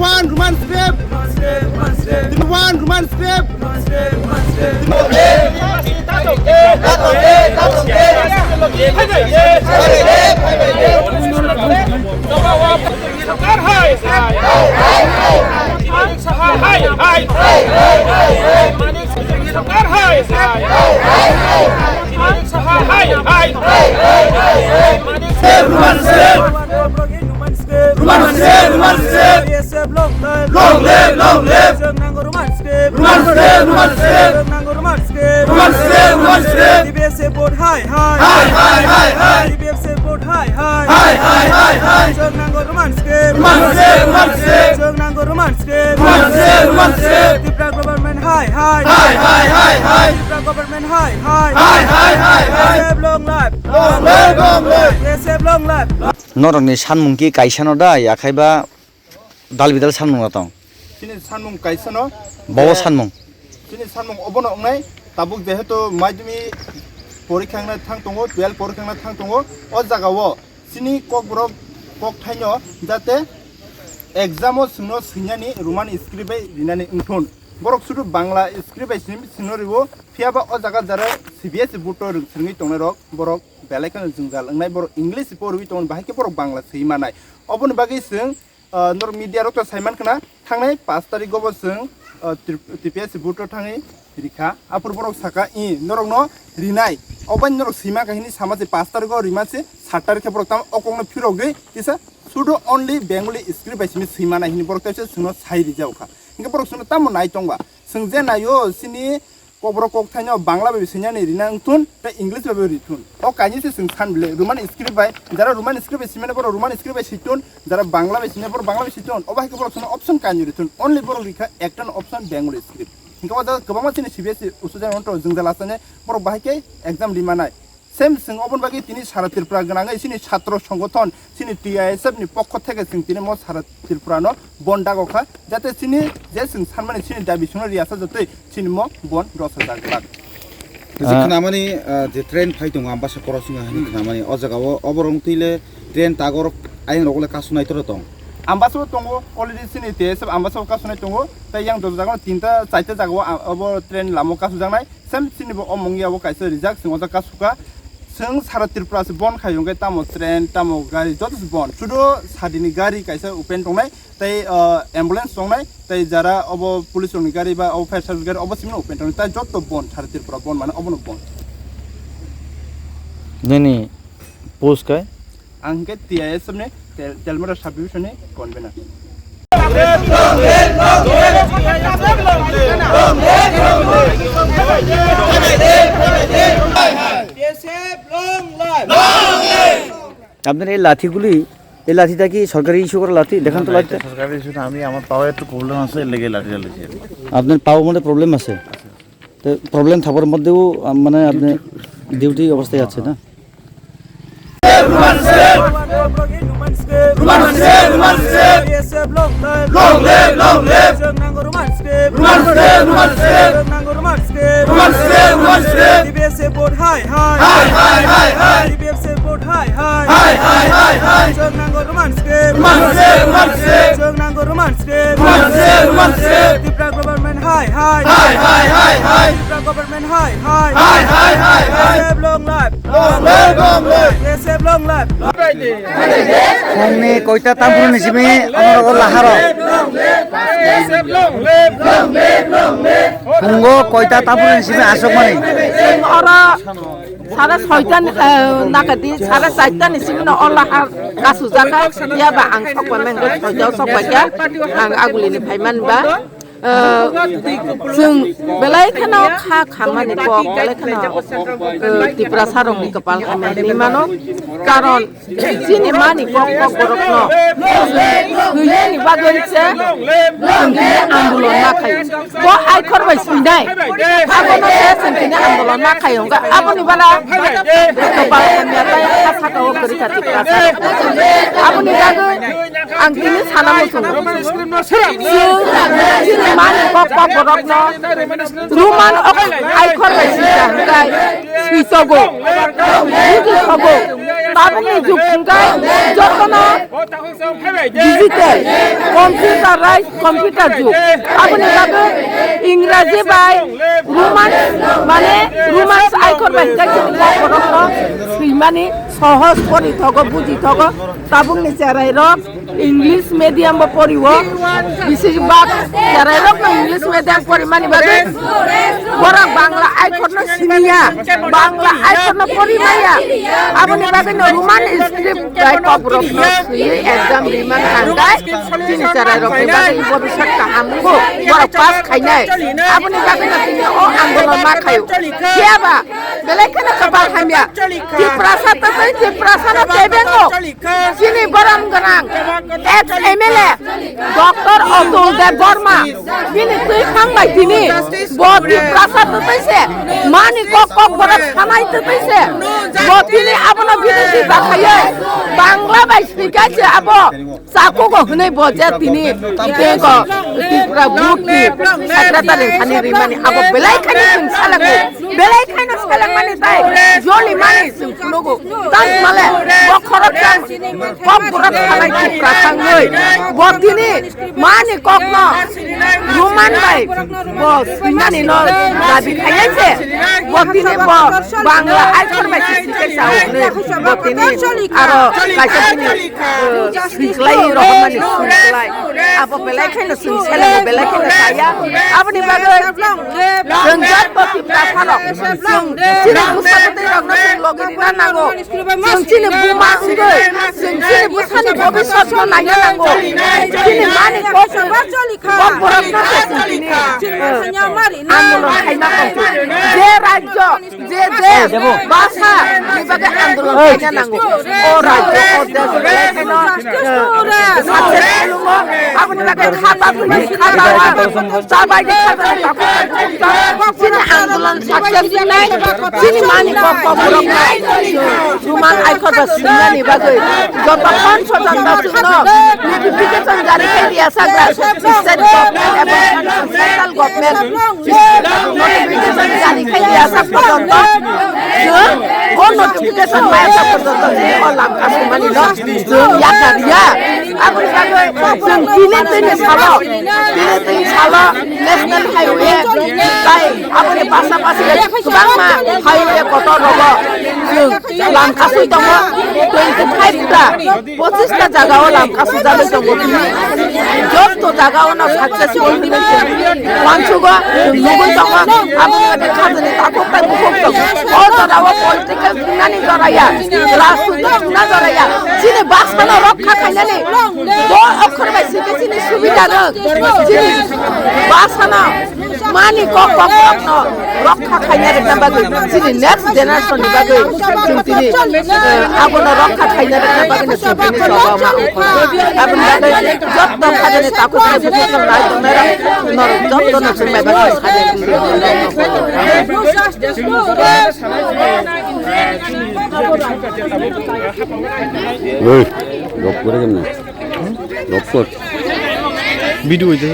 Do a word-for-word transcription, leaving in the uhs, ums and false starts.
One Roman script. One Roman script. Roman script! Roman script! Roman script! B S F long live! Long live! Long live! Chwng nango Roman script! Roman script! Roman script! Chwng nango Roman script! Roman script! Roman script! T P F C vote hai hai! Hai hai hai hai! T P F C vote hai hai! Hai hai hai hai! Chwng nango Roman script! Roman script! Roman script! Chwng nango Roman script! Roman script! Roman script! Tipra government hai hai! Hai hai hai hai! Tipra government hai hai! Hai hai hai hai! B S F long live! Long live! Long live! B S F long live! Norokni sanmung ki kaisano da, yakhaiba dal bidal sanmung no tong? Chini sanmung kaisano. Bobo je sanmung. Chini sanmung obono wngnai, tabuk jehetu madhyamik porikha wngna thang tongo, twelve porikha wngna thang tongo, o jagao chini kokborok kokthaino jate exam o chwngno swinani Roman script bai rinani wngthun. Borok sudu Bangla script bai simi chwngno riwo, phiyaba o jaga jara C B S E board o rwng swrwngwi tongnai rok, borok belai kheno jwngjal wngnai, borok English porwi tongo, bahai khe borok Bangla swi manai. Oboni bagwi chwng, ah, norok media rok to sai man khna, thangnai pash tarikgo bo chwng, ah, T P S C board o thangwi rikha. Aphuru borok saka, "I, norokno rinai, obai norok sima kha," hini sama se pash tarikgo rima se, sat tarikhe borok tamo o kokno phirogwi kisa sudu only Bengali script bai simi swi manai hini borok teisa chwngno sai rijao kha. Hinkhe borok chwngno tamo nai tongba? Chwng je naio, chini kokborok kokthaino Bangla bai swinani rina wngthun, tei English bai rithun. O kainwi se chwng san bile, Roman script bai, jara Roman script bai swimani borok Roman script bai switun, jara Bangla bai swimani borok Bangla bai switun. Obo hai khe borok chwngno option kainwi rithun. Only borok rikha ekta option Bengali script. Hinkhe o jaga kwbangma chini C B S E usual jani onto jwngjal asane borok bahai khe exam rimanai. Same chwng oboni bagwi tini sara Tripura gwnangwi chini chhatro songgothon, chini T I S F ni pokho theke chwng tini mo sara Tripura no bon dago kha, jate chini je chwng sanmani chini dabi chwngno riyasa jotoi chini mo bon rosajak glak. Je Ah. Khnamani, ah, je train phai tongo, Ambasa Crossing hai Hmm. Khnamani, o jaga o oborok twi le train tagorok ayang rok le kasu nai toro tong. Ambasa o tongo, already chini T I S F Ambasa o kasu nai tongo, tei yang joto jaga o tinta, chaita jaga o, ah, obo train lama o kasu jaknai. Same chini bo omong ya bo kaisa rijak, chwng o jaga kasuka. Chwng sara Tripura se bon khai hwnkhe tamo train, tamo gari joto se bon. Sudu sadini gari kaisa open tongnai, tei, ah, ambulance tongnai, tei jara obo police rokni gari ba obo fire service gari obo simi open tongnai, tei joto bon sara Tripura bon mane obono bon. Nini post kai? Ang hwnkhe T I S F ni Tel-, Telmura sub division ni convener. আপনার এই লাঠিগুলি, এই লাঠিটা কি সরকারি ইস্যু করা লাঠি? দেখান তো না, না, লাঠিটা। এটা সরকারি ইস্যু না, আমি, আমার পাওয়ে একটু প্রবলেম আছে, এর লেগে লাঠি চালিয়েছি আর কি। আপনার পাওর মধ্যে প্রবলেম আছে? তো প্রবলেম থাকার মধ্যেও, আহ, মানে আপনি ডিউটি অবস্থায় আছে না? Roman script! Roman script! Roman script! Roman script! T P S F long live! Long live! Long live! Chwng nango Roman script! Roman script! Roman script! Chwng nango Roman script! Roman script! Roman script! T P S F vote hai hai! Hai hai hai hai! T P S F vote hai hai! Hai hai hai hai! Chwng nango Roman script! Roman script! Roman script! Chwng nango Roman script! Roman script! Roman script! Tripura government hai hai! Hai hai hai hai! Tripura government hai hai! Hai hai hai hai! T P S F long live! Long live, long live. T P S F long live. Phungni koita tamphru ni simi onorok o laharo. Phungo koita tamphru ni simi aswkmani. Oro sare soita ni, eh, nakati sare charta ni simi no o lahar kasujaka. Yaba ang sokpai mengke soita o sokpai kha. Ang aguli ni phaiman ba. Eh, chwng belai kheno kha khamani kok, belai kheno, eh, Tiprasa rokni kwpal hamya hinwi mano. Karon chini mani kok, kok borokno swiyani bagwi se chwng tini andolon ma khaio. Bo aikhor bai swinai. Abono se chwng tini andolon ma khaio. Hwnkhe aboni bana kwpal hamya tei kha saka o kwrwi kha Tiprasa rok. Aboni bagwi Ang tini sana muchungo. Chwng chini mani kok kok borokno Roman ok aikhor bai sita hwnkhe switogo. Buji thogo. Aboni jug hwnkhe jotono digital, computerized, computer jug. Aboni bagwi Ingraji bai Romance, mane Romance aikhor bai hwnkhe chini Kokborokno swimani sohoj pori thogo, buji thogo. Tabukni cherairok English medium bo poriwo, bisi bak cherairokno English medium porimani bagwi borok Bangla aikhorno siniya, Bangla aikhorno porimaya. Aboni bagwino Roman script bai Kokborokno swiwi exam rimani hangkhe chini cherairokni bagwi bobiswt kaham wngo, borok pass khainai. Aboni bagwino tini o andolon ma khaio. Phiyaba belai kheno kwpal hamya. Tiprasa twtwi Tiprasano kebengo. Chini borom gwnang ex M L A Doctor Atul Deb Barma bini twi phang bai tini bo Tiprasa twtwi se mani kok kok borok sanai twtwi se bo tini abono bini twi bakhaiyo Bangla bai swikai se abo. Chakugo hwnwi bo je tini tei ko Tripura Board ni secretary thani rimani abo belai khani chwng salago, belai khano salangmani tai joli mani chwng phunukgo. Tang male bo khorok tang kok borok salai Tripura thangwi bo tini mani kokno Roman bai bo swimani no dabi khaiya se bo tini bo Bangla aikhor bai se sikai sao hwnwi bo tini aro kaisa tini Siklai rohormani siklai. Abo belai kheno chwng seleng belai kheno saya. Aboni bagwi chwng jat bokti prasano. Chwng chini bwsa bwtwi rokno chwng logi rina nango. Chwng chini buma wngwi. Chwng chini bwsani bobiswatno naina nango. Chini mani kok kok borokno se chwng chini, eh, andolon khaima kongkhu. Je rajyo Je, je, basa ni bagwi andolon khaina nango. O rajyo, o desh, belai kheno, eh, success khailumo. Aboni bagwi khata thwini, khata wa, chabai di khata ni takhuk takhuk. Chini andolon success wngnai, chini mani kok kok borok nai. Roman aikhor ba swinani bagwi joto khon sojan da chwngno notification jari khai riya sagra state government ebong central government. Notification jari khai dia sak porjonto. Chwng o notification maya sak porjonto chwng o lam kasumani no chwng yakar ya. Aboni bagwi chwng tini tini salo, tini tini salo National Highway tai aboni pasapasi kwbangma highway kotor rogo chwng lam kasui tongo twenty five ta. Pochista jaga o lam kasujagwi tongo tini. Joto jaga o no successful hinwi chwng uansugo, chwng nugwi tongo. Aboni bagwi khajani takhuk tai bukhuk tongo. O jora o political thwinani jora ya, rajniti thwina jora ya. Chini bhasha no rokha khainani bo okhor bai sike chini subida rwk. Chini bhasha no Mani kok kok rokno rokha khaina rwkna bagwi, chini next generation ni bagwi chwng tini, eh, abono rokha khaina rwkna bagwi no chwng tini choba ma ongkha. Aboni bagwi jotto khajani takhuk khai bukhuk chwng lai tongnai rok, norok jotto no chwng bai bagwi sadi. Oi, rok kore kemne? Rok kor. Video hoite.